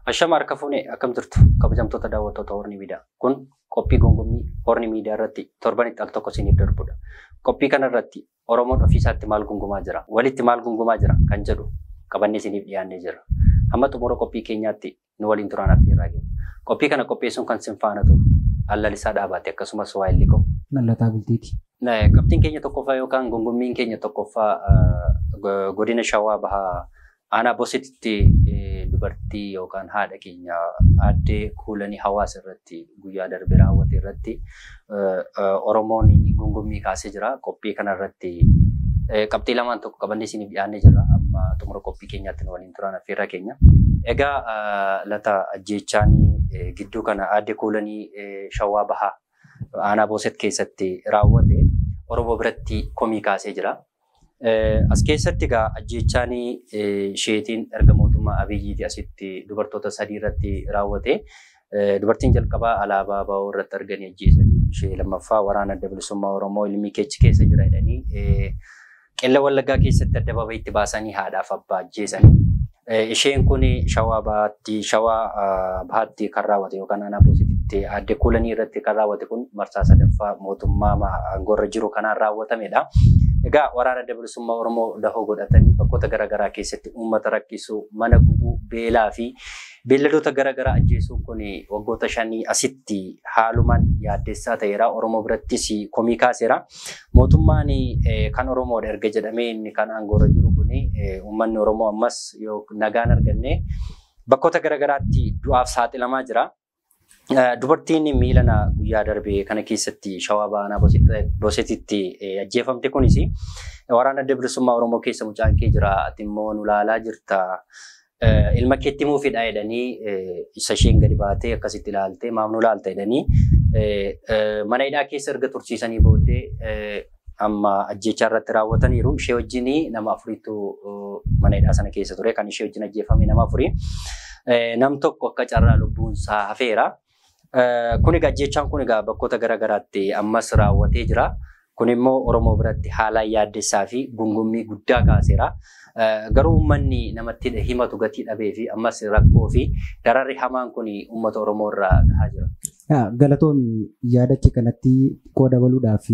Ashama harka fuunee akkam jirtu kabajamtoota daawwattoota Horni Miidiyaa. Kun qophii gongommii Horni Miidiyaa irratti torbanitti al tokko isiniif darbudha. Qophii kana irratti Oromoon ofiisaatti maal gongomaa jira, walitti maal gongomaa jira kan jedhu qabannee isiniif dhiyaannee jira. Hamma xumura qophii keenyaatti nu waliin turaan affeerraa keenya. Qophii kana qopheessuun kan isin faana turu Allalisaa Dhaabaati akkasumas Waayilli Koo. Mallataa Bultiiti. Qabxiin keenya tokkoffaa yookaan gongommiin keenya tokkoffaa godina Shawaa Bahaa aanaa Bosetitti dubartii yookaan haadha keenya aaddee Kuulanii hawaasa irratti guyyaa darbe raawwate irratti Oromoon gongommii kaasee jira. Qophii kana irratti qabxii lamaan tokko qabannee isiniif dhiyaannee jira. Amma xumura qophii keenyaatti nu waliin turan affeerraa keenya. Egaa Lata ajjeechaan gidduu kana aaddee Kuulanii Shawaa Bahaa aanaa Boset keessatti raawwate Oromoo biratti komii kaasee jira. As keessatti egaa ajjeechaan isheetiin erga mootummaa Abiyyiiti asitti dubartoota sadii irratti raawwate. Dubartiin jalqabaa alaabaa ABO irratti arganii ajjeesanii, ishee lammaffaa waraana adda bilisummaa Oromoo ilmi keechi keessa jira jedhanii Qella Wallaggaa keessatti addabaabayitti baasanii haadhaaf abbaa ajjeesanii. Isheen kun Shawaa Bahaatti kan raawwate yookaan aanaa Bosetitti aaddee Kuulanii irratti kan raawwate kun marsaa sadaffaa mootummaa aangoorra jiru kanaan raawwatamedha. Egaa waraana adda bilisummaa Oromoo dahoo godhatanii bakkoota garaagaraa keessatti uummata rakkisuu, mana gubuu, beelaa fi beelladoota garaagaraa ajjeesuun kun waggoota 5 asitti haalumaan yaaddessaa ta'eera. Oromoo birattis komii kaaseera. Mootummaan kan Oromoodha erga jedhamee inni kan aangoorra jiru kun uummanni Oromoo ammas yoo nagaan arganne bakkoota garaagaraatti du'aaf saaxilamaa jira. Dubartiin miilana guyyaa darbe kana keessatti Shawaa Bahaa aanaa Bosetitti ajjeefamte kunis waraana adda bilisummaa Oromoo keessa mucaan kee jira, ati immoo nu laalaa jirta, ilma keetti himuufidha jedhanii isa isheen gadi baatee akkasitti ilaaltee maaf nu laalta jedhanii mana hidhaa keessa erga tursiisanii booddee amma ajjeechaa irratti raawwataniiru. Ishee wajjin nama afuriitu mana hidhaa sana keessa ture. Kan ishee wajjin ajjeefame nama afurii. Nam tokko akka carraa lubbuunsaa hafeera. Kun egaa ajjeechaan kun egaa bakkoota garaagaraatti ammas raawwatee jira. Kun immoo Oromoo biratti haalaan yaaddessaa fi gungummii guddaa kaaseera. Garuu uummanni namatti himatu gatii dhabee fi ammas rakkoo fi dararri hamaan kun uummata Oromoo irraa gahaa jira. Galatoomi yaada kee kanatti xiqqoo dabaluudhaaf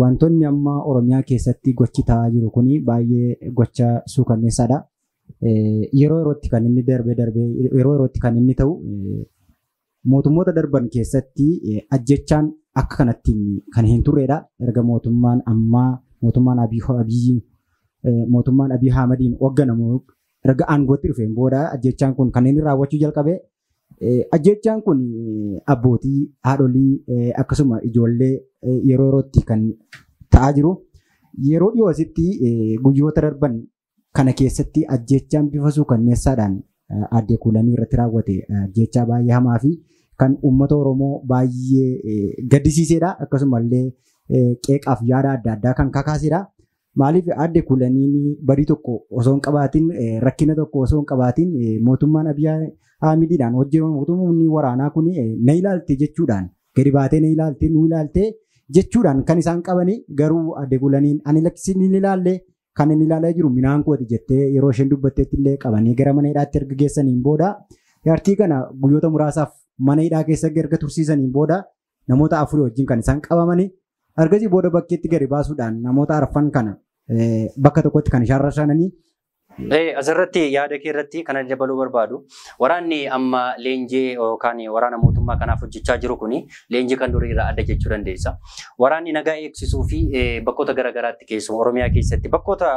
wantoonni amma Oromiyaa keessatti gochi ta'aa jiru kun baay'ee gocha suukanneessaadha. Yeroo yerootti kan inni darbee darbee yeroo yerootti kan inni ta'u mootummoota darban keessatti ajjechaan akka kanatti kan hin turredha. Erga mootummaan ammaa mootummaan Abiy Ahmediin hoogganamu erga aangootti dhufeen booda ajjechaan kun kan inni raawwachuu jalqabe. Ajjechaan kun abbootii, haadholii akkasuma ijoollee yeroo yerootti kan ta'aa jiru. Yeroo dhiyoo asitti guyyoota darban kana keessatti ajjechaan bifa suukanneessaadhaan aaddee Kuulanii irratti raawwate ajjechaa baay'ee hamaa fi kan uummata Oromoo baay'ee gaddisiisedha. Akkasumallee qeeqaaf yaada adda addaa kan kakaasedha. Maaliif aaddee Kuulaniin badii tokko osoo hin qabaatin, rakkina tokko osoo hin qabaatin mootummaan Abiy Ahmediidhaan hojjetamu mootummaan waraanaa kun na ilaalte jechuudhaan gadi baatee na ilaalte nu ilaalte jechuudhaan kan isaan qabani. Garuu aaddee Kuulaniin ani lakkisiin hin ilaalle, kan inni ilaalaa jiru minaan kooti jettee yeroo isheen dubbatteetti illee qabanii gara mana hidhaatti erga geessaniin booda jaartii kana guyyoota muraasaaf mana hidhaa keessa erga tursiisaniin booda namoota afurii wajjin kan isaan qabamani. Ergasii booda bakkeetti gadi baasuudhaan namoota arfan kana bakka tokkotti kan isaan rashaananii. Asirratti yaada kee irratti kan dabaluu barbaadu waraanni amma leenjii yookaan waraana mootummaa kanaaf hojjechaa jiru kun leenjii kan durii irraa adda jechuu dandeessa. Waraanni nagaa eegsisuu fi bakkoota garaagaraatti keessumaa Oromiyaa keessatti bakkoota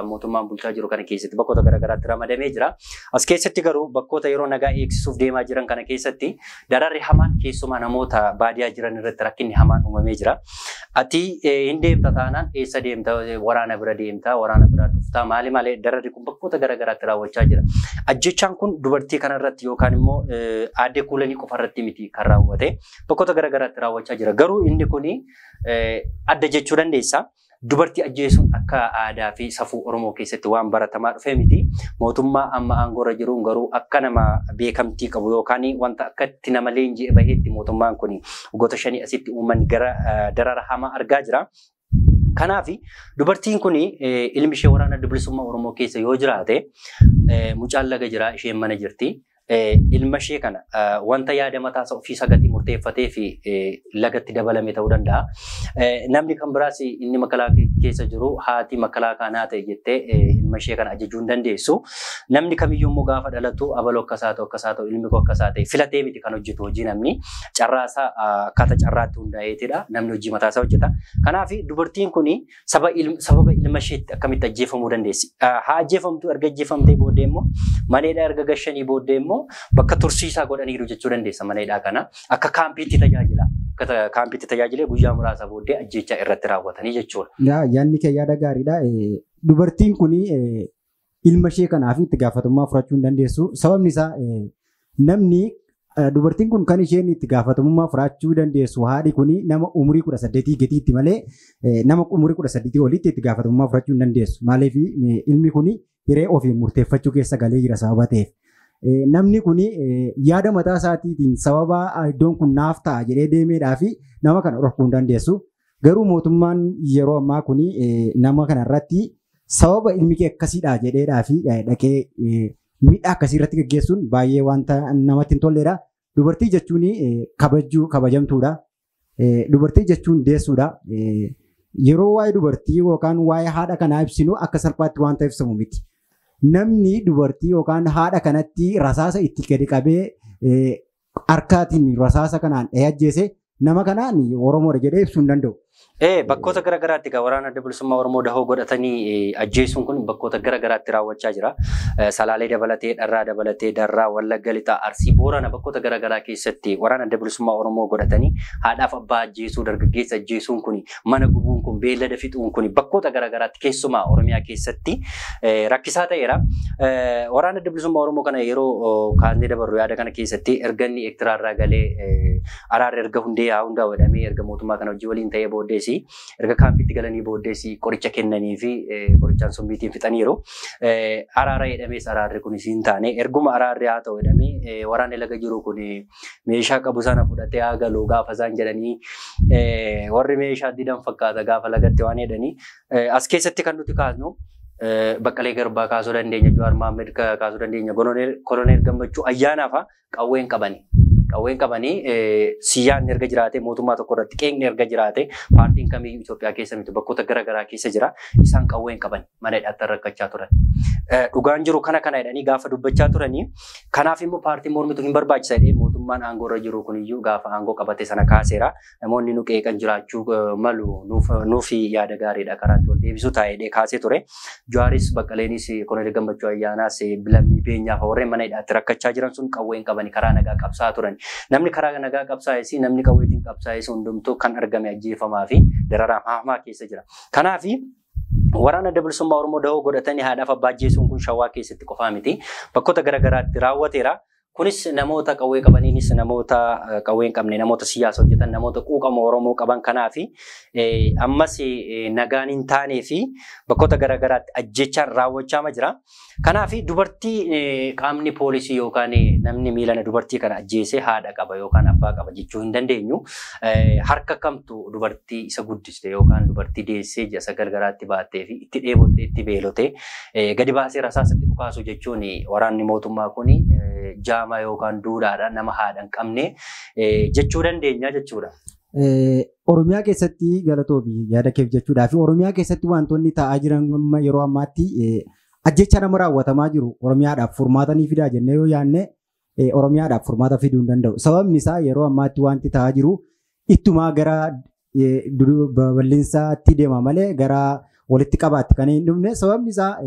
mootummaan bulchaa jiru kana keessatti bakkoota garaagaraatti ramadamee jira. As keessatti garuu bakkoota yeroo nagaa eegsisuuf deemaa jiran kana keessatti dararri hamaan keessumaa namoota baadiyaa jiran irratti rakkinni hamaan uumamee jira. Ati hin deemta taanaan eessa deemta, waraana bira deemta, waraana bira dhufta, maali maali dararri kun bakkoota garaagaraatti raawwachaa jira. Ajjechaan kun dubartii kanarratti yookaan immoo aaddee Kuulanii qofarratti miti kan raawwate bakkoota garaagaraatti raawwachaa jira. Garuu inni kun adda jechuu dandeessa. Dubartii ajjeesuun akka aadaa fi safuu Oromoo keessatti waan baratamaa dhufe miti. Mootummaa amma aangoorra jiruun garuu akka nama beekamtii qabu yookaan wanta akka itti nama leenji'e baheetti mootummaan kun waggoota 5 asitti uummanni gara darara hamaa argaa jira. Kanaaf dubartiin kun ilmi ishee waraana adda bilisummaa Oromoo keessa yoo jiraate Mucaan laga jira, isheen mana jirti. Ilma ishee kana wanta yaada mataa isaa ofii gatii murteeffatee fi lagatti dabalame ta'uu danda'a. Namni kan biraas inni makalaa keessa jiru haati makalaa kanaa ta'e jettee ilma ishee kana ajajuu hin dandeessu. Namni kamiyyuu immoo gaafa dhalatu abaloo akkasaa ta'u akkasaa ta'u ilmi koo akkasaa ta'e filatee miti kan hojjetu hojii namni carraasaa akkaataa carraatti hundaa'eetidha. Namni hojii mataasaa hojjeta. Kanaaf dubartiin kun sababa ilma isheetti akkamitti ajjeefamuu dandeessi? Haa ajjeefamtu, erga ajjeefamtee booddee immoo maneedhaa erga gashanii booddee immoo bakka tursiisaa godhaniiru jechuu dandeessa mana hidhaa kana. Akka kaampiitti tajaajila. Akka kaampiitti tajaajilee guyyaa muraasa booddee ajjeechaa irratti raawwatanii jechuudha. Yaadni kee yaada gaariidha. Dubartiin kun ilma ishee kanaaf itti gaafatamummaa fudhachuu hin dandeessu. Sababni isaa namni dubartiin kun kan isheen itti gaafatamummaa fudhachuu dandeessu haadhi kun nama umurii 18 gadiitti malee nama umurii 18 olitti itti gaafatamummaa fudhachuu hin dandeessu. Maaliif ilmi kun hiree ofiin murteeffachuu keessa galee jira sababa ta'eef. Namni kun yaada mataa isaatiin sababa iddoon kun naaf ta'a jedhee deemeedhaa fi nama kana dhorkuu hin dandeessu. Garuu mootummaan yeroo ammaa kun nama kana irratti sababa ilmi kee akkasiidha jedheedhaa fi dhaqee miidhaa akkasii irratti gaggeessuun baay'ee wanta namatti hin tolledha. Dubartii jechuun kabajuu kabajamtuudha. Dubartii jechuun deessuudha. Yeroo waa'ee dubartii yookaan waa'ee haadha kanaa ibsinu akka salphaatti wanta ibsamu miti. Namni dubartii yookaan haadha kanatti rasaasa itti gadi qabee harkaatiin rasaasa kanaan dhahee ajjeese nama kanaan Oromoodha jedhee ibsuu hin danda'u. Bakkoota garaagaraatti egaa waraana Adda Bilisummaa Oromoo dahoo godhatanii ajjeesuun kun bakkoota garaagaraatti raawwachaa jira. Salaalee dabalatee, Dharraa dabalatee, Darraa, Wallagga Lixaa, Arsii, Boorana bakkoota garaagaraa keessatti waraana Adda Bilisummaa Oromoo godhatanii haadhaaf abbaa ajjeesuu, dargaggeessa ajjeesuun kun, mana gubuun kun, beellada fixuun kun bakkoota garaagaraatti keessumaa Oromiyaa keessatti rakkisaa ta'eera. Waraana Adda Bilisummaa Oromoo kana yeroo kaasnee dabarru yaada kana keessatti erga inni Eertiraarraa galee araarri erga hundee haa hundaa'u jedhamee erga mootummaa kana hojii waliin ta'ee booddeesi erga kaampiitti galanii booddeesi qoricha kennanii fi qorichaan summiitiin fixaniiru. Araara jedhamees araarri kunis hin taane erguma araarri haa ta'u jedhamee waraanni laga jiru kun meeshaa qabu sana fudhatee haa galu gaafa isaan jedhanii warri meeshaa didan fakkaata gaafa lagatti waan jedhanii as keessatti kan nuti kaasnu Baqqalee Garbaa kaasuu dandeenya, Jawaar Mohaammed kaasuu dandeenya, Koloneel Gammachuu Ayyaanaa fa'a qawween qabani. Qawween qabanii siyyaan erga jiraate mootummaa tokko irratti qeeqni erga jiraate paartiin kamiyyuu Itoophiyaa keessa miti bakkoota garaagaraa keessa jira. Isaan qawween qaban mana hidhaatti rakkachaa turan. Dhugaan jiru kana kana jedhanii gaafa dubbachaa turanii kanaaf immoo paartiin mormitu hin barbaachisa jedhee mootummaan aangoo irra jiru kuniyyuu gaafa aangoo qabate sana kaaseera. Namoonni nu qeeqan jiraachuu malu nuuf yaada gaariidha karaatti wal deebisuu taa'ee kaasee ture. Jawaaris Baqqaleenis Koloneel Gammachuu Ayyaanaas Lammii Beenyaa fa'a warreen mana hidhaatti rakkachaa jiran sun qawween qabanii karaa nagaa qabsaa turan. Namni karaa nagaa qabsaa'es namni qawweetiin qabsaa'es hundumtuu kan argame ajjeefamaa fi dararaa hamaa keessa jira. Kanaaf waraana Adda Bilisummaa Oromoo dahoo godhatanii haadhaaf abbaa ajjeesuun kun Shawaa keessatti qofaa miti. Bakkoota garaagaraatti raawwateera. Kunis namoota qawwee qabaniinis namoota qawwee hin qabne namoota siyaasa hojjetan namoota quuqama Oromoo qaban kanaafi ammas nagaan hin taanee fi bakkoota garaagaraatti ajjechaan raawwachaa jira. Kanaaf dubartii qaamni poolisii yookaan namni miilana dubartii kana ajjeesee haadha qaba yookaan abbaa qaba jechuu hin dandeenyu. Harka kamtu dubartii isa guddiste yookaan dubartii deessee ji'a 9 garaatti baattee fi itti dheebottee itti beelotee gadi baasee rasaasatti dhukaasu jechuun waraanni mootummaa kun jaama yookaan duudhaadha nama haadha hin qabne jechuu dandeenya jechuudha. Oromiyaa keessatti galatoomi yaada keef jechuudhaa fi Oromiyaa keessatti wantoonni ta'aa jiran yeroo ammaatti ajjecha nama raawwatamaa jiru Oromiyaadhaaf furmaata ni fidaa jennee yoo yaadne Oromiyaadhaaf furmaata fiduu hin danda'u. Sababni isaa yeroo ammaatti wanti ta'aa jiru ittumaa gara babal'insaatti deema malee gara walitti qabaatti kan hin dhufne. Sababni isaa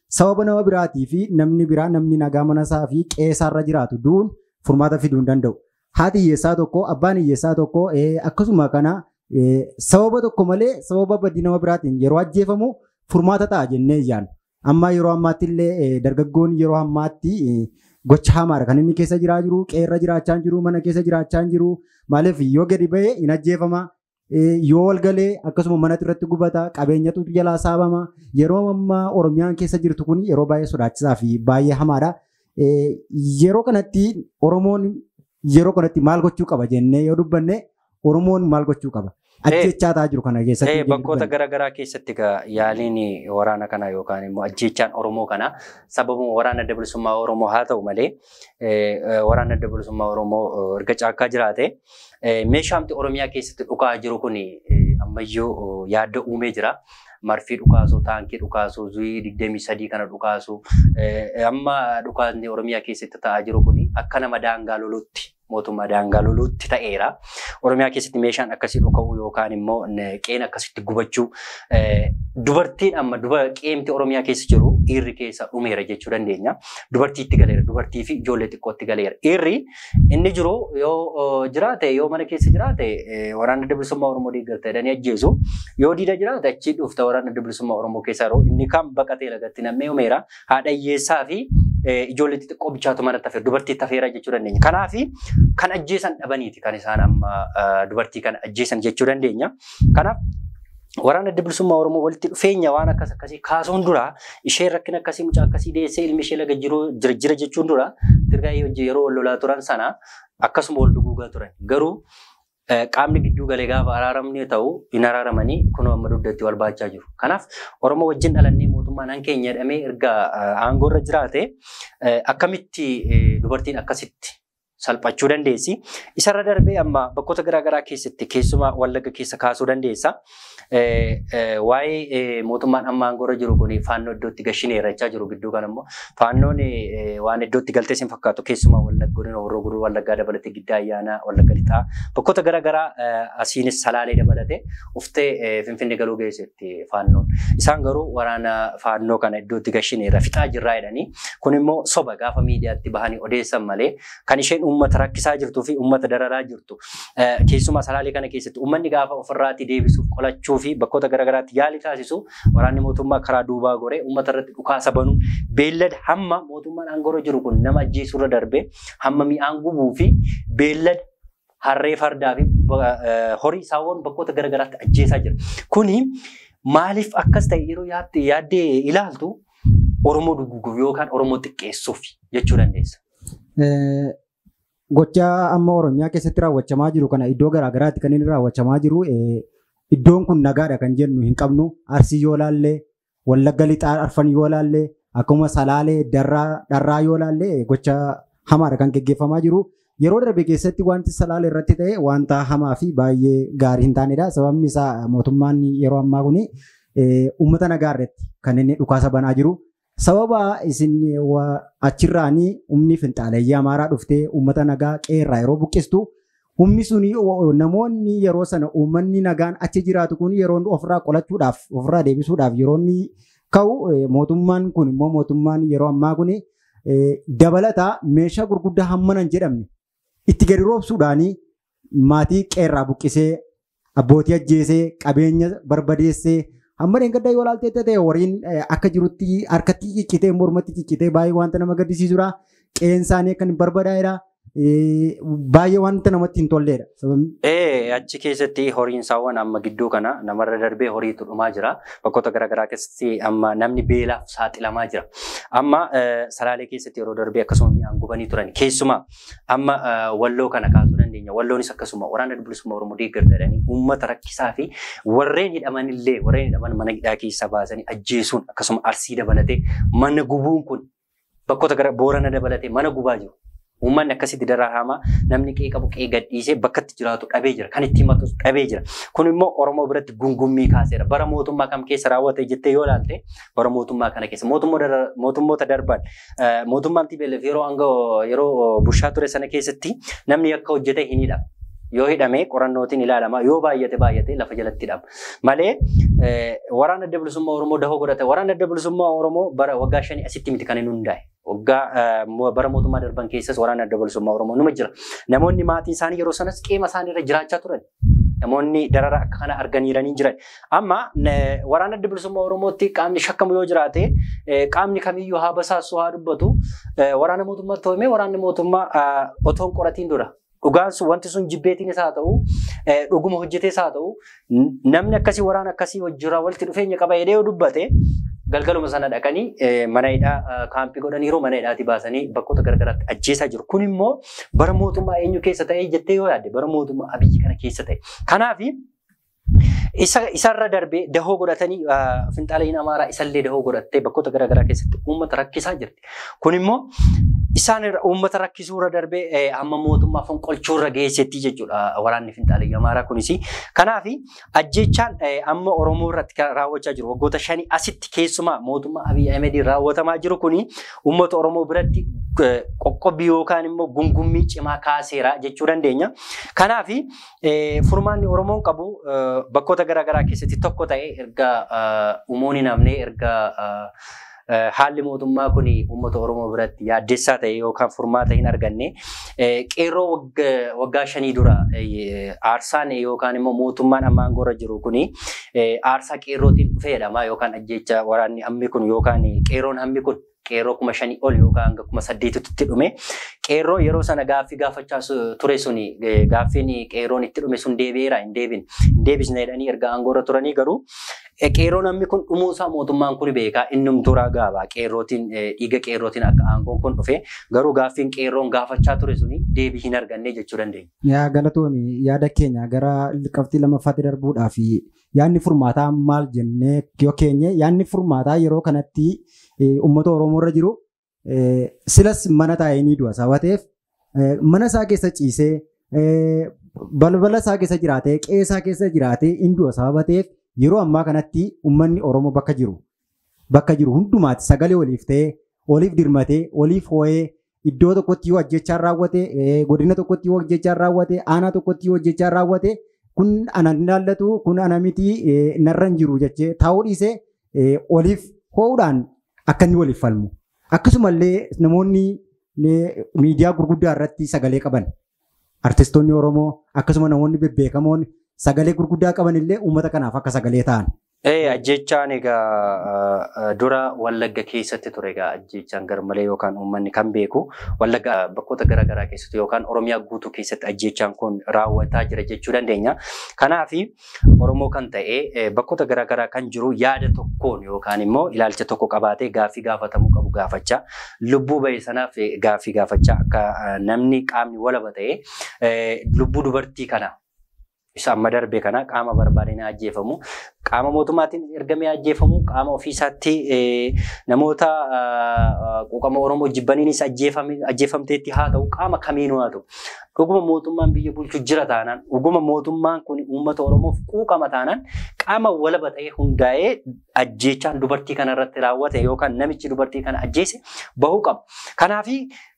sababa nama biraatii fi namni biraa namni nagaa mana isaa fi qe'eessaarra jiraatu du'uun furmaata fiduu hin danda'u. Haati hiyyeessaa tokko abbaan hiyyeessaa tokko akkasuma kana sababa tokko malee sababa badii nama biraatiin yeroo ajjeefamu furmaata ta'a jennee yaadna. Amma yeroo ammaatti illee dargaggoon yeroo ammaatti gocha hamaadha kan inni keessa jiraa jiru, qe'eerra jiraachaa jiru, mana keessa jiraachaa jiru. Maaliif yoo gadi ba'e hin ajjeefama. Yoo wal galee akkasuma manatti irratti gubata, qabeenyatu jalaa saamama. Yeroo ammaa Oromiyaan keessa jirtu kun yeroo baay'ee sodaachisaa fi baay'ee hamaadha. Yeroo kanatti Oromoon yeroo kanatti maal gochuu qaba jennee yoo dubbanne Oromoon maal gochuu qaba? Ajjechaa ta'aa jiru kana keessatti. Bakkoota garaagaraa keessatti yaaliin waraana kana yookaan immoo ajjechaan Oromoo kana sababuma waraana adda bilisummaa Oromoo haa ta'u malee waraana adda bilisummaa Oromoo erga caakkaa jiraate meeshaamti Oromiyaa keessatti dhukaa jiru kun ammayyuu yaadda uumee jira. Marfii dhukaasuu, taankii dhukaasuu, zuyii 23 kana dhukaasuu amma dhukaasni Oromiyaa keessatti ta'aa jiru kun akka nama daangaa lolutti mootummaa daangaa lolutti ta'eera. Oromiyaa keessatti meeshaan akkasii dhuka'uu yookaan immoo qeen akkasitti gubachuu dubartiin amma qeemti Oromiyaa keessa jiru dhiirri keessa dhumeera jechuu dandeenya. Dubartiitti galeera, dubartii fi ijoollee xiqqootti galeera. Dhiirri inni jiru yoo jiraate yoo mana keessa jiraate waraana adda bilisummaa Oromoo deeggarta jedhanii ajjeesu. Yoo diida jiraate achi dhufta waraana adda bilisummaa Oromoo keessa yeroo inni kan baqatee lagatti nammee uumeera. Haadha hiyyeessaa fi ijoollee xixiqqoo bichaatu manatti hafeera, dubartiitti hafeera jechuu dandeenya. Kanaaf kan ajjeesan dhabaniiti kan isaan amma dubartii kana ajjeesan jechuu dandeenya. Kanaaf waraana adda bilisummaa Oromoo walitti dhufeenya waan akkas akkasii kaasuun dura isheen rakkina akkasii mucaa akkasii deessee ilmi ishee laga jiru jira jechuun dura Tigraay hojii yeroo wal lolaa turan sana akkasuma wal duguugaa turan. Garuu qaamni gidduu galee gaafa araaramni ta'u hin araaramanii kunoo amma dugdatti wal baachaa jiru. Kanaaf Oromoo wajjin dhalannee mootummaan hankeenya jedhamee erga aangoo irra jiraate akkamitti dubartiin akkasitti salphachuu dandeessi. Isarra darbee amma bakkoota garaagaraa keessatti keessumaa Wallagga keessa kaasuu dandeessa. Waa'ee mootummaan amma aangoo irra jiru kun faannoo iddootti gashineera jechaa jiru gidduu kan immoo faannoon waan iddootti galtee sin fakkaatu keessumaa Wallagga godina Horroo Guduruu Wallaggaa dabalatee Giddaa Ayyaanaa Wallagga Lixaa bakkoota garaagaraa asiinis Salaalee dabalatee uftee Finfinnee galuu geessetti faannoon. Isaan garuu waraana faannoo kana iddootti gashineera fixaa jirraa jedhanii kun immoo soba gaafa miidiyaatti bahanii odeessan malee kan isheen uummata rakkisaa jirtuu fi uummata dararaa jirtu. Keessumaa Salaalee kana keessatti uummanni gaafa ofirraatti deebisuuf qolachuu fi bakkoota garaagaraatti yaalii taasisu waraanni mootummaa karaa duubaa goree uummata irratti dhukaasa banuun beellada hamma mootummaan aangoo irra jiru kun nama ajjeesuurra darbee hamma mi'aan gubuu fi beellada harree fardaa fi horii saawwan bakkoota garaagaraatti ajjeesaa jira. Kuni maaliif akkas ta'e yeroo yaaddee ilaaltu Oromoo duguuguuf yookaan Oromoo xiqqeessuuf jechuu dandeessa. Gocha amma Oromiyaa keessatti raawwachamaa jiru kana iddoo garaagaraatti kan inni raawwachamaa jiru iddoon kun nagaadha kan jennu hin qabnu. Arsii yoo laallee, Wallagga Lixaa Arfan yoo laallee, akkuma Salaalee Dharraa yoo laallee gocha hamaadha kan geggeeffamaa jiru. Yeroo darbe keessatti wanti Salaalee irratti ta'e wanta hamaa fi baay'ee gaarii hin taanedha. Sababni isaa mootummaan yeroo ammaa kun uummata nagaa irratti kan inni dhukaasa banaa jiru. Sababa isin achirraanii humni finxaaleeyyii Amaaraa dhuftee uummata nagaa qeerraa yeroo buqqistu humni suni namoonni yeroo sana uummanni nagaan achi jiraatu kun yeroo ofirraa qolachuudhaaf ofirraa deebisuudhaaf yeroo inni ka'u mootummaan kun immoo mootummaan yeroo ammaa kun dabalataa meeshaa gurguddaa hammana hin jedhamne itti gadi roobsuudhaanii maatii qeerraa buqqisee abbootii ajjeesee qabeenya barbadeessee amma dheengaddaa yoo ilaalte ta'e horiin akka jirutti harkatti ciccitee mormatti ciccitee baay'ee wanta nama gaddisiisudha. Qe'een isaanii akka hin barbadaa'edha. Baay'ee wanta namatti hin tolledha. Achi keessatti horiin saawwan amma gidduu kana namarra darbee horiitu dhumaa jira. Bakkoota garaagaraa keessatti amma namni beelaaf saaxilamaa jira. Amma Salaalee keessatti yeroo darbee akkasuma mi'aan gubanii turan. Keessumaa amma Walloo kana kaasuu dandeenya. Walloonis akkasuma waraana bilisummaa Oromoo deeggarta jedhanii uummata rakkisaa fi warreen hidhaman illee warreen hidhaman mana hidhaa keessaa baasanii ajjeesuun akkasuma Arsii dabalatee mana gubuun kun bakkoota gara Boorana dabalatee mana gubaa jiru. Uummanni akkasitti dararamaa namni qe'ee qabu qe'ee gadhiisee bakka itti jiraatu dhabee jira. Kan ittiin matus dhabee jira. Kun immoo Oromoo biratti gungummii kaaseera. Bara mootummaa kam keessa raawwate jettee yoo ilaalte bara mootummaa kana keessa mootummoota darban mootummaan TPLF yeroo aangoo yeroo bushaa ture sana keessatti namni akka hojjete hin hidhamu. Yoo hidhame qorannootiin ilaalama. Yoo baay'ate baay'ate lafa jalatti hidhama. Malee waraana adda bilisummaa Oromoo dahoo godhate. Waraana adda bilisummaa Oromoo bara waggaa 5 asitti miti kan inni hundaa'e. Waggaa bara mootummaa darban keessas waraana adda bilisummaa Oromoo numa jira. Namoonni maatiin isaanii yeroo sanas qeema isaanii irra jiraachaa turan. Namoonni darara akka kana arganiiranii jiran. Amma waraana adda bilisummaa Oromootti qaamni shakkamu yoo jiraate qaamni kamiyyuu haa basaasu haa dubbatu waraana mootummaa to'ame waraanni mootummaa otoo hin qoratiin dura. Dhugaan sun wanti sun jibbeetiinis haa ta'u dhuguma hojjetees haa ta'u namni akkasii waraana akkasii wajjira walitti dhufeenya qaba jedhee yoo dubbate galgaluma sana dhaqanii mana hidhaa kaampii godhaniiru mana hidhaatii baasanii bakkoota garaagaraatti ajjeesaa jiru. Kun immoo bara mootummaa eenyu keessa ta'e jettee yoo yaadde bara mootummaa Abiyyi kana keessa ta'e. Kanaaf Isarra darbee dahoo godhatanii finxaaleeyyiin Amaaraa isallee dahoo godhattee bakkoota garaagaraa keessatti uummata rakkisaa jirti. Kun immoo isaan uummata rakkisuurra darbee hamma mootummaa fonqolchuurra geessetti jechuudha waraanni finxaaleeyyii Amaaraa kunis. Kanaaf ajjeechaan amma Oromoo irratti raawwachaa jiru waggoota 5 asitti keessumaa mootummaa Abiy Ahmediin raawwatamaa jiru kuni uummata Oromoo biratti qoqqobbii yookaan immoo gungummii cimaa kaaseera jechuu dandeenya. Kanaaf furmaanni Oromoon qabu bakkoota garaagaraa keessatti tokko ta'e erga uumuun hin hafne erga haalli mootummaa kun uummata Oromoo biratti yaaddessaa ta'e yookaan furmaata hin arganne qeerroo waggaa 5 dura aarsaan yookaan immoo mootummaan amma aangoorra jiru kun aarsaa qeerrootiin dhufee jedhama yookaan ajjeecha waraanni hammi kun yookaan qeerroon hammi kun qeerroo 5,000 ol yookaan hanga 8,000tti dhume. Qeerroo yeroo sana gaaffii gaafachaa ture suni gaaffiin qeerroon itti dhume sun deebi'eera hin deebine. Hin deebisne jedhanii erga aangoorra turanii garuu qeerroon hammi kun dhumuusaa mootummaan kun beekaa innumtuu ragaa qeerrootiin dhiiga qeerrootiin akka aangoon kun dhufe garuu gaaffiin qeerroon gaafachaa ture suni deebii hin arganne jechuu dandeenya. Yaa galatoomi yaada keenya gara qabxii lammaffaatti darbuudhaaf yaadni furmaataa maal jennee yoo keenye yaadni furmaataa yeroo kanatti uummata Oromoo irra jiru silas mana taa'ee ni du'a sababa ta'eef mana isaa keessa ciisee balbala isaa keessa jiraatee qe'ee isaa keessa jiraatee hin du'a sababa ta'eef yeroo ammaa kanatti uummanni Oromoo bakka jiru hundumaatti sagalee waliif ta'ee waliif dirmatee waliif hoo'ee iddoo tokkotti yoo ajjechaan raawwate godina tokkotti yoo ajjechaan raawwate aanaa tokkotti yoo ajjechaan raawwate kun ana ilaallatu kun ana miti narra hin jiru jechee taa'uu dhiisee waliif hoo'uudhaan akka inni waliif falmu. Akkasumallee namoonni miidiyaa gurguddaa irratti sagalee qaban artistoonni Oromoo akkasuma namoonni bebbeekamoon sagalee gurguddaa qaban illee uummata kanaaf akka sagalee ta'an. Ajjechaan egaa dura Wallagga keessatti ture egaa ajjechaan garmalee yookaan uummanni kan beeku Wallagga bakkoota garaagaraa keessatti yookaan Oromiyaa guutuu keessatti ajjechaan kun raawwataa jira jechuu dandeenya. Kanaaf Oromoo kan ta'e bakkoota garaagaraa kan jiru yaada tokkoon yookaan immoo ilaalcha tokko qabaatee gaaffii gaafatamuu qabu gaafachaa lubbuu bahe sanaaf gaaffii gaafachaa akka namni qaamni walaba ta'e lubbuu dubartii kana isa amma darbe kana qaama barbaadeen ajjeefamu qaama mootummaatiin ergamee ajjeefamu qaama ofiisaatti namoota quuqama Oromoo jibbaniinis ajjeefamteetti haa ta'u qaama kamiinuu haa ta'u dhuguma mootummaan biyya bulchu jira taanaan dhuguma mootummaan kun uummata Oromoof quuqama taanaan qaama walaba ta'ee hundaa'ee ajjeechaan dubartii kana irratti raawwate yookaan namichi dubartii kana ajjeese bahuu qaba. Kanaaf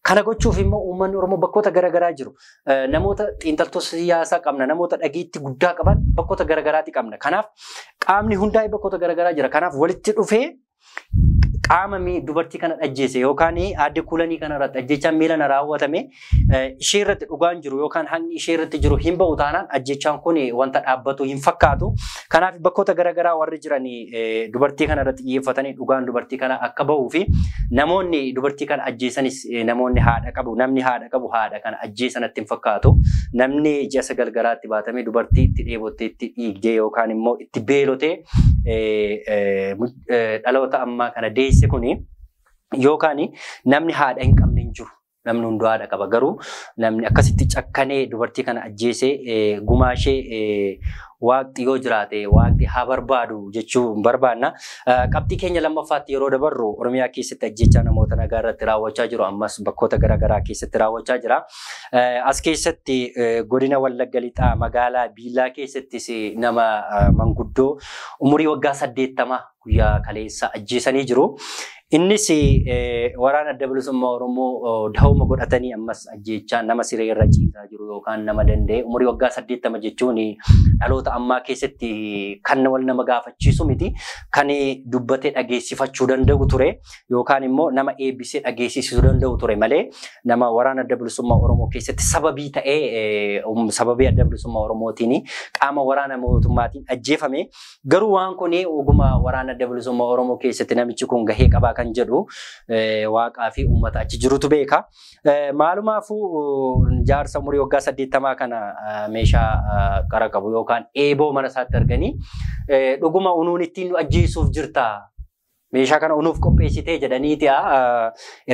kana gochuuf immoo uummanni Oromoo bakkoota garaagaraa jiru. Namoota xiinxaltoota siyaasaa qabna, namoota dhageettii guddaa qaban bakkoota garaagaraatti qabna. Kanaaf qaamni hundaa'e bakkoota garaagaraa jira. Kanaaf walitti dhufee qaama dubartii kana ajjeese yookaan aadde Kuulanii kana irratti ajjechaan miila na raawwatame ishee irratti dhugaan jiru yookaan haqni ishee irratti jiru hin ba'u taanaan ajjechaan kun wanta dhaabbatu hin fakkaatu. Kanaaf bakkoota garaagaraa warri jiran dubartii kana irratti xiyyeeffatanii dhugaan dubartii kana akka ba'uu fi namoonni dubartii kana ajjeesanis namoonni haadha qabu namni haadha qabu haadha kana ajjeesanatti hin fakkaatu. Namni ji'a 9 garaatti baatamee dubartii itti dheebottee itti dhiigdee yookaan immoo itti beelotee dhaloota ammaa kana deesse kuni yookaan namni haadha hin qabne hin jiru. Namni hunduu haadha qaba garuu namni akkasitti cakkanee dubartii kana ajjeesee gumaashee waaqni yoo jiraate waaqni haa barbaadu jechuu barbaanna. Qabxii keenya lammaffaatti yeroo dabarru Oromiyaa keessatti ajjechaa namoota nagaa irratti raawwachaa jiru ammas bakkoota garaagaraa keessatti raawwachaa jira. As keessatti godina Wallagga Lixaa magaalaa Biillaa keessattis nama manguddoo umurii waggaa 80 guyyaa kaleessa ajjeesanii jiru. Innis waraana Adda Bilisummaa Oromoo dahuma godhatanii ammas ajjechaa nama siree irra ciisaa jiru yookaan nama danda'e umurii waggaa 80 jechuun dhaloota ammaa keessatti kan wal nama gaafachiisu miti kan dubbatee dhageessifachuu danda'u ture yookaan immoo nama eebbisee dhageessisuu danda'u ture malee nama waraana Adda Bilisummaa Oromoo keessatti sababii ta'ee sababii Adda Bilisummaa Oromootiin qaama waraana mootummaatiin ajjeefame. Garuu waan kun oguma waraana Adda Bilisummaa Oromoo keessatti namichi kun gahee qabaa kan jedhu waaqaa fi uummata achi jirutu beeka. Maalumaafuu jaarsa umurii waggaa 80 kana meeshaa qara qabu yookaan eeboo mana isaatti arganii dhuguma unuun ittiin nu ajjeesuuf jirta. Meeshaa kana unuuf qopheessitee jedhaniiti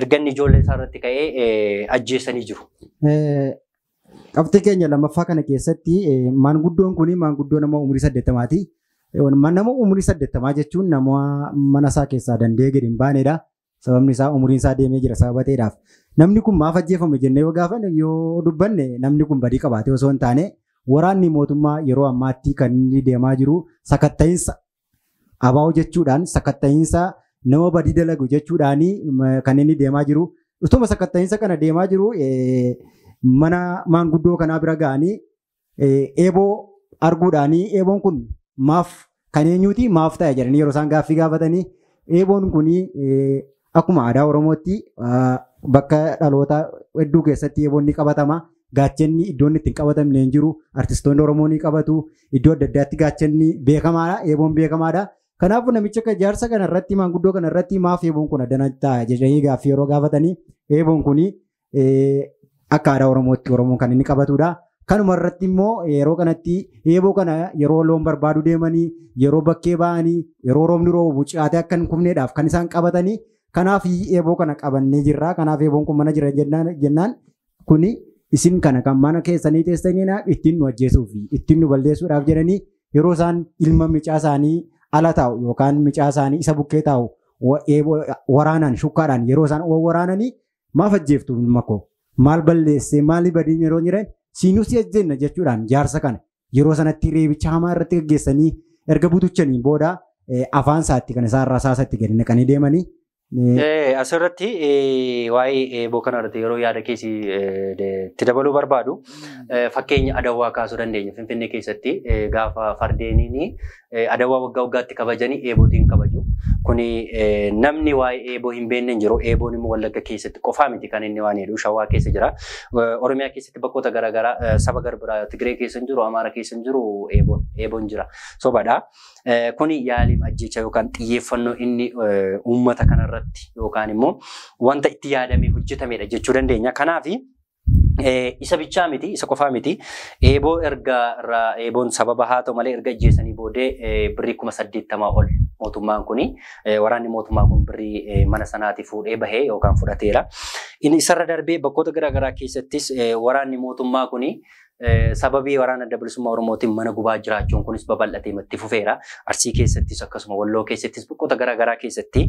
erganni ijoollee isaa irratti ka'ee ajjeesanii jiru. Qabxii keenya lammaffaa kana keessatti maanguddoon kun maanguddoo nama umurii 80ti. Nama umurii 80 jechuun nama mana isaa keessaa danda'ee gadi hin baanedha. Sababni isaa umuriin isaa deemee jira sababa ta'eedhaaf. Namni kun maaf ajjeefame jennee yoo gaafanne yoo dubbanne namni kun badii qabaatee osoo hin taane waraanni mootummaa yeroo ammaatti kan inni deemaa jiru sakatta'iinsa abaa'oo jechuudhaan sakatta'iinsa nama badii dalagu jechuudhaan kan inni deemaa jiru. Utuma sakatta'iinsa kana deemaa jiru mana maanguddoo kanaa bira ga'anii eeboo arguudhaanii eeboon kun maaf kan eenyuuti maaf ta'e jedhanii yeroo isaan gaaffii gaafatanii eeboon kun akkuma aadaa Oromootti bakka dhaloota hedduu keessatti eeboon ni qabatama. Gaachanni iddoon itti hin qabatamne hin jiru. Artistoonni Oromoo ni qabatu. Iddoo adda addaatti gaachanni beekamaadha. Eeboon beekamaadha. Kanaafuu namicha jaarsa kanarratti maanguddoo kanarratti maaf eeboon kun addana ta'a jedhanii gaaffii yeroo gaafatanii eeboon kun akka aadaa Oromootti Oromoon kan inni qabatudha. Kanuma irratti immoo yeroo kanatti eeboo kana yeroo loon barbaadu deemanii yeroo bakkee ba'anii yeroo roobni roobu caatee akka hin kufneedhaaf kan isaan qabatanii kanaaf eeboo kana qabannee jirra. Kanaaf eeboon kun mana jira jennaan kuni isin kana kan mana keessanii teessanii ittiin nu ajjeesuu fi ittiin nu balleessuudhaaf jedhanii yeroo isaan ilma micaa isaanii ala taa'u yookaan micaa isaanii isa bukkee taa'u waraanaan shukkaadhaan yeroo isaan waraananii maaf ajjeeftu ilma koo maal balleessee maali badiin yeroo jiran siinus ajjeenna jechuudhaan jaarsa kana yeroo sanatti reebicha hamaa irratti gaggeessanii erga butuchaniin booda afaan isaatti kan isaan rasaasatti gadi naqanii deemanii. Asirratti waa'ee eeboo kanarratti yeroo yaada keessi itti dabaluu barbaadu fakkeenya adawwaa kaasuu dandeenya. Finfinnee keessatti gaafa fardeeniin adawwaa waggaa waggaatti kabajanii eebootiin kabaju. Kuni namni waa'ee eeboo hin beekne hin jiru. Eeboon immoo Wallagga keessatti qofaa miti kan inni waan jedhu Shawaa keessa jira. Oromiyaa keessatti bakkoota garaagaraa saba garbiraa Tigree keessa hin jiru, Amaara keessa hin jiru eeboon jira. Sobadha. Kuni yaaliin ajjecha yookaan xiyyeeffannoo inni uummata kanarratti yookaan immoo wanta itti yaadamee hojjetamedha jechuu dandeenya. Kanaaf isa bichaa miti, isa qofaa miti. Eeboo erga eeboon sababa haa ta'u malee erga ajjeesanii boodee birrii 80,000 ol mootummaan kuni waraanni mootummaa kun birrii mana sanaati fuudhee bahee yookaan fudhateera. Inni isarra darbee bakkoota garaagaraa keessattis waraanni mootummaa kuni sababii waraana adda bilisummaa Oromootiin mana gubaa jiraachuun kunis babal'atee itti fufeera. Arsii keessattis akkasuma Walloo keessattis bakkoota garaagaraa keessatti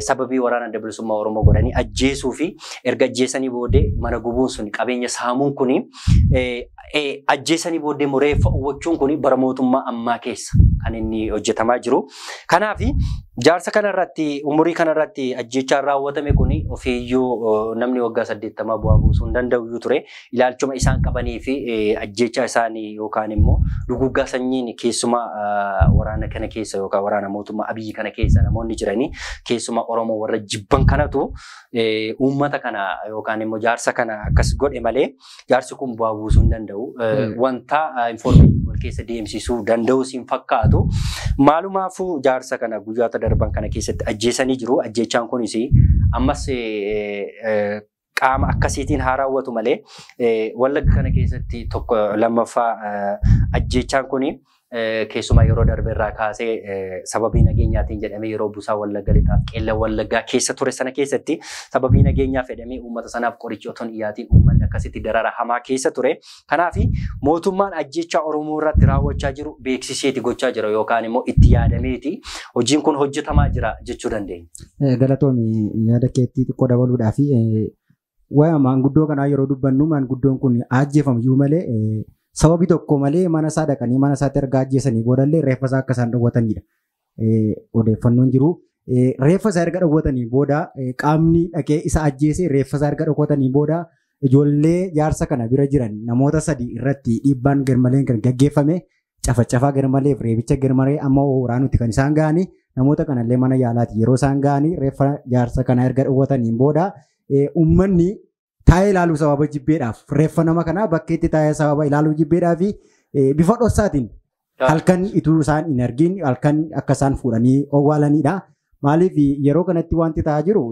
sababii waraana adda bilisummaa Oromoo godhanii ajjeesuu fi erga ajjeesanii boodee mana gubuun sun qabeenya saamuun kuni ajjeesanii booddee reeffa uwwachuun kuni bara mootummaa ammaa keessa kan inni hojjetamaa jiru. Kanaaf jaarsa kanarratti umurii kanarratti ajjechaan raawwatame kuni ofiiyyuu namni waggaa 80 bu'aa buusuu hin danda'u ture. Ilaalchuma isaan qabanii fi ajjecha isaanii yookaan immoo duguuggaa sanyiin keessumaa waraana kana keessa yookaan waraana mootummaa Abiyyi kana keessa namoonni jiranii keessumaa Oromoo warra jibban kanatu uummata kana yookaan immoo jaarsa kana akkas godhe malee jaarsi kun bu'aa buusuu hin danda'u. Wanta informeeshinii wal keessa deemsisuu danda'u siin fakkaatu. Maalumaafuu jaarsa kana guyyoota darban kana keessatti ajjeesanii jiru. Ajjechaan kunis ammas qaama akkasiitiin haa raawwatu malee Wallagga kana keessatti tokko lammaffaa ajjechaan kuni keessumaa yeroo darbe irraa kaasee sababii nageenyaatiin jedhamee yeroo busaa Wallagga lixaaf qeella Wallaggaa keessa ture sana keessatti sababii nageenyaaf jedhamee uummata sanaaf qorichi otoo hin dhiyaatiin uummanni akkasitti darara hamaa keessa ture. Kanaaf mootummaan ajjechaa Oromoo irratti raawwachaa jiru beeksiseeti gochaa jira yookaan immoo itti yaadameeti hojiin kun hojjetamaa jira jechuu dandeenya. Galatoomi yaada keetti xiqqoo dabaluudhaa fi waa'ee maanguddoo kanaa yeroo dubbannu maanguddoon kun ajjeefamu malee sababii tokko malee mana isaa dhaqanii mana isaatti erga ajjeesanii boodallee reeffa isaa akka isaan dhowwatanidha. Odeeffannoon jiru. Reeffa isaa erga dhowwatanii booda qaamni dhaqee isa ajjeese reeffa isaa erga dhowwatanii booda ijoollee jaarsa kana bira jiran namoota sadii irratti dhiibbaan garmaleen kan gaggeeffame cafacafaa garmaleef reebicha garmalee amma waraanutti kan isaan ga'anii namoota kanallee mana yaalaati. Yeroo isaan ga'anii reeffa jaarsa kana erga dhowwatanii booda uummanni taa'ee ilaaluu sababa jibbeedhaaf reeffa nama kanaa bakkeetti taa'ee sababa ilaaluu jibbeedhaa fi bifa dhoksaatiin halkan ituu isaan hin argin halkan akka isaan fuudhanii owwaalanidha. Maaliif yeroo kanatti wanti ta'aa jiru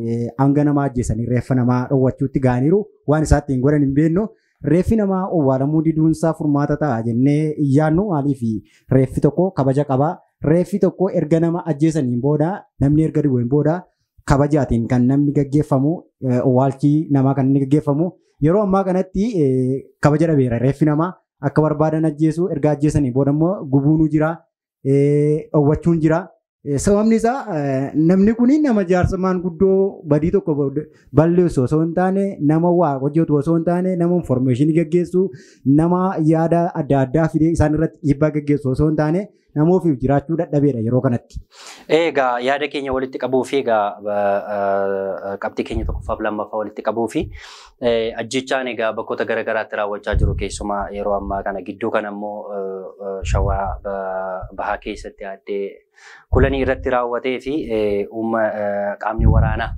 hanga namaa ajjeesanii reeffa namaa dhowwachuutti ga'aniiru waan isaatti hin godhan hin beeknu. Reeffi namaa owwaalamuu diduunsaa furmaata ta'a jennee hin yaadnu. Maaliif reeffi tokko kabaja qaba. Reeffi tokko erga nama ajjeesaniin booda namni erga du'een booda Kabajaatiin kan namni gaggeeffamu, owwaalchi namaa kan inni gaggeeffamu yeroo ammaa kanatti kabaja dhabeera. Reeffi namaa akka barbaadan ajjeesu, erga ajjeesanii booda immoo gubuun jira, owwachuun jira. Sababni isaa namni kun nama jaarsa guddoo badii tokko balleessu osoo hin taane, nama waa hojjetu osoo hin taane, nama informeeshinii gaggeessu, nama yaada adda addaa fidee isaan irratti dhiibbaa gaggeessu osoo hin taane, nama ofiif jiraachuu dadhabeedha yeroo kanatti. Egaa yaada keenya walitti qabuu fi egaa qabxii keenya tokkoffaaf lammaffaa walitti qabuu fi ajjechaan egaa bakkoota garaagaraatti raawwachaa jiru, keessumaa yeroo ammaa kana gidduu kana immoo Shawaa Bahaa keessatti Aaddee Kulanii irratti raawwatee fi qaamni waraanaa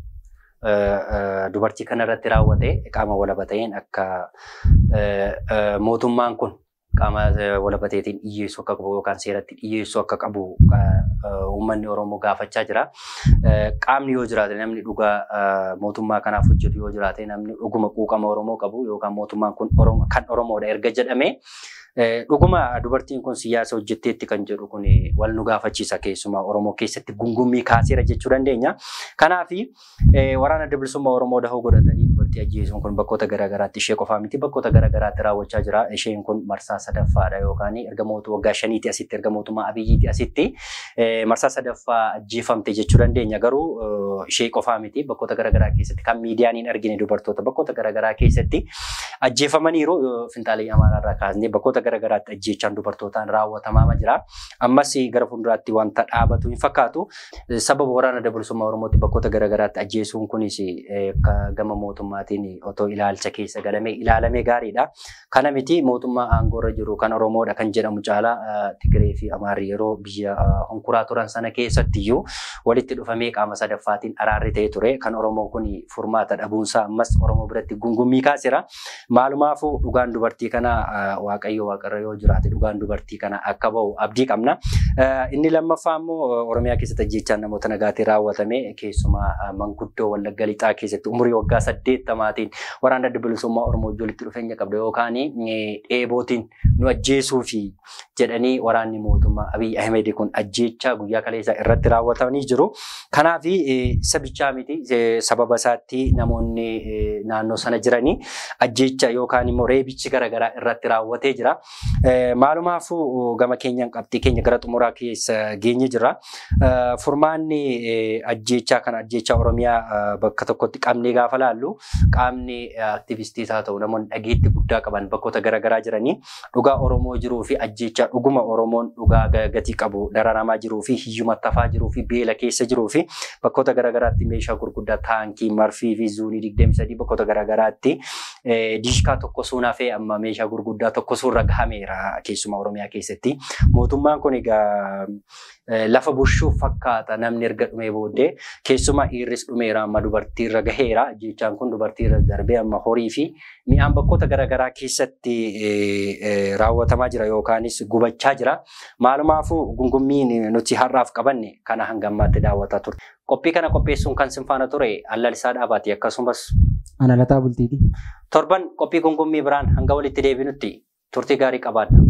dubartii kana irratti raawwate qaama walaba ta'een akka mootummaan kun qaama walaba ta'eetiin dhiyyeessuu akka qabu yookaan seeratti dhiyyeessuu akka qabu uummanni Oromoo gaafachaa jira. Qaamni yoo jiraate, namni dhugaa mootummaa kanaaf hojjetu yoo jiraate, namni dhuguma quuqama Oromoo qabu yookaan mootummaan kun kan Oromoodha erga jedhame, dhuguma dubartiin kun siyaasa hojjetteetti kan jedhu kun wal nu gaafachiisa, keessumaa Oromoo keessatti gungummii kaaseera jechuu dandeenya. Kanaaf waraana Adda Bilisummaa Oromoo dahoo godhatanii dubartii ajjeesuun kun bakkoota garaagaraatti, ishee qofaa miti, bakkoota garaagaraatti raawwachaa jira. Isheen kun marsaa sadaffaadha yookaan erga mootummaa waggaa 5ti asitti, erga mootummaa Abiyyiiti asitti marsaa sadaffaa ajjeefamte jechuu dandeenya. Garuu ishee qofaa miti, bakkoota garaagaraa keessatti kan miidiyaan hin argine dubartoota bakkoota garaagaraa keessatti ajjeefamaniiru. Finxaalee Amaaraarraa kaasnee bakkoota garaagaraatti ajjeechaan dubartootaan raawwatamaa jira. Ammas gara fuulduraatti wanta dhaabatu hin fakkaatu. Sababa waraana Adda Bilisummaa Oromootti bakkoota garaagaraatti ajjeesuun kunis gama mootummaatiin otoo ilaalcha keessa galamee ilaalamee gaariidha. Kana miti, mootummaa aangoorra jiru kan Oromoodha kan jedhamu caalaa Tigree fi Amaarri yeroo biyya honkuraa turan sana keessatti iyyuu walitti dhufamee qaama sadaffaatiin araarri ta'ee ture. Kan Oromoo kun furmaata dhabuunsaa ammas Oromoo biratti gungummii kaaseera. Maalumaafuu dhugaan dubartii kana, Waaqayyo waaqarra yoo jiraate, dhugaan dubartii kana akka bahu abdii qabna. Inni lammaffaa immoo Oromiyaa keessatti ajjeechaan namoota nagaatiin raawwatame, keessumaa manguddoo Wallagga Lixaa keessatti umurii waggaa 80tiin waraana Adda Bilisummaa Oromoo walitti dhufeenya qabda yookaan dheebootiin nu ajjeesuu fi jedhanii waraanni mootummaa Abiy Ahmed kun ajjeechaa guyyaa kaleessaa irratti raawwatamanii jiru. Kanaaf sabichaa miti, sababa isaatti namoonni naannoo sana jiranii ajjeecha yookaan immoo reebichi garaagaraa irratti raawwatee jira. Maalumaafuu gama keenyaan qabxii keenya gara xumuraa keessa geenye jira. Furmaanni ajjeechaa kana, ajjeechaa Oromiyaa bakka tokkotti qabnee gaafa laallu, qaamni aktivistiis haa ta'u namoonni dhageetti guddaa qaban bakkoota garaagaraa jiranii dhugaa Oromoo jiruu fi ajjeechaa dhuguma Oromoon dhugaa gatii qabu dararamaa jiruu fi hiyyumatti hafaa jiruu fi beela keessa jiruu fi bakkoota garaagaraatti meeshaa gurguddaa taankii, marfii fi zuunii 23, bakkoota garaagaraatti diishkaa tokko suun hafee amma meeshaa gurguddaa tokko suurra gahameera keessumaa Oromiyaa keessatti. Mootummaan kun egaa lafa bushuuf fakkaata namni erga dhumee booddee, keessumaa dhiirris dhumeera, amma dubartiirra gaheera. Jechaan kun dubartiirra darbee amma horii fi mi'aan bakkoota garaagaraa keessatti raawwatamaa jira yookaanis gubachaa jira. Maalumaafuu gungummiin nuti har'aaf qabanne kana hanga ammaatti daawwataa turte. Qophii kana qopheessuun kan sin faana ture Allalisaa Dhaabaati, akkasumas Ana Lataa Bultiiti. Torban qophii gungummii biraan hanga walitti deebinutti turtii gaarii qabaadha.